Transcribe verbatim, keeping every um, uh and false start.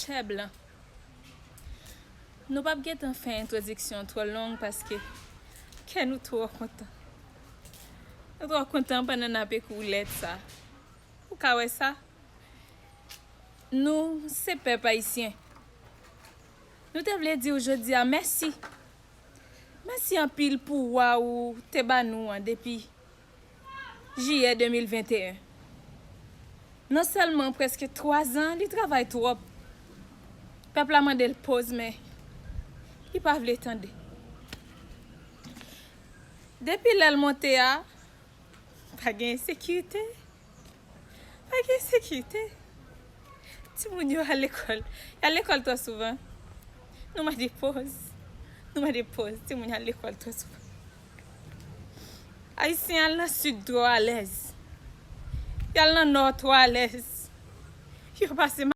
Chè blan. Nou p ap gentan fè entwodiksyon twò long paske kè nou twò kontan. Nou twò kontan pandan n ap ekri w lèt sa. Ou ka wè sa? Nou se pèp ayisyen. Nou te vle di w jodi a mèsi. Mèsi anpil pou wa ou te ba nou an depi jiyè de mil venteyen. Non sèlman prèske twa zan li travay twòp. Pèp la mande l poz men li pa vle tande. Depi lè l monte a, pa gen sekirite. Pa gen sekirite. Timoun yo al lekòl. Y al lekòl twò souvan. Nou mande poz. Nou mande poz. Timoun y al lekòl twò souvan. Ayisyen al nan sid twò alèz. Y al nan nò twò alèz. Yo pase